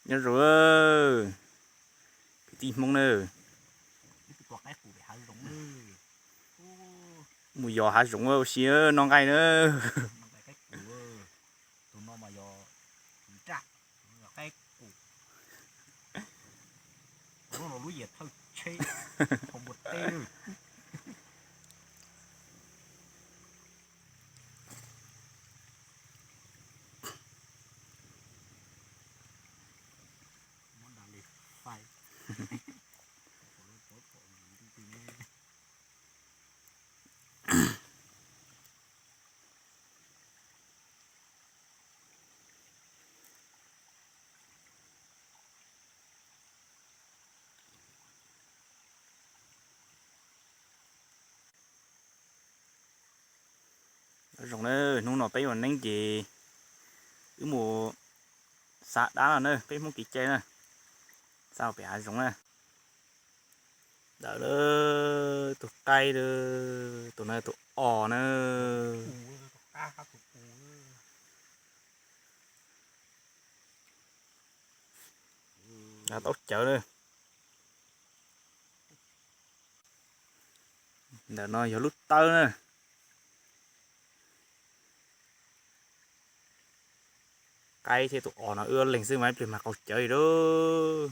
Nyob zoo kwv tij Hmoob na. Mus yos hav zoov ua si noj nqaij na. Zoo na, hnub no peb ua neeb ces wb mus xa dab no na, peb Hmoob kev cai na, xa pem hav zoov na. Ntawm tus qaib, tus no tus os na. Taub cawv na. Ntawm no yog lub tawb na. Qaib thiab tus os no wb ob leeg xwb mas ib pliag mas qaug cawv li lauj.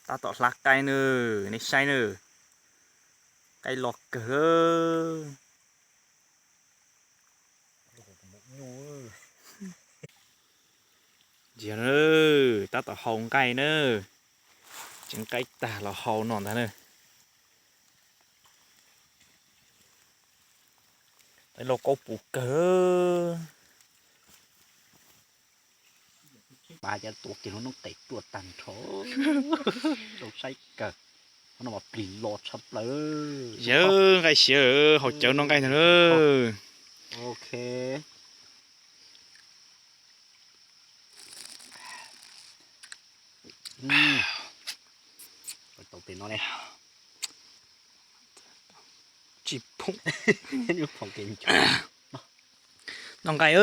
Tab tom hlab qaib nawb, nej saib nawb. Qaib loj kawg. Ntsia, tab tom hau nqaij na. Tsev nqaij tag los hau no ntag na. Qaib loj kaub pus kawg. Mas cas tua kiag lub noob qes ruaj tag nrho. Zoo saib kawg. Qhov no mas plig los tshaj plaws. Yawg nqaij siav, hau cawv noj nqaij ntag na. Ok. Tau pem no ne. Tsis phoom. Noj nqaij.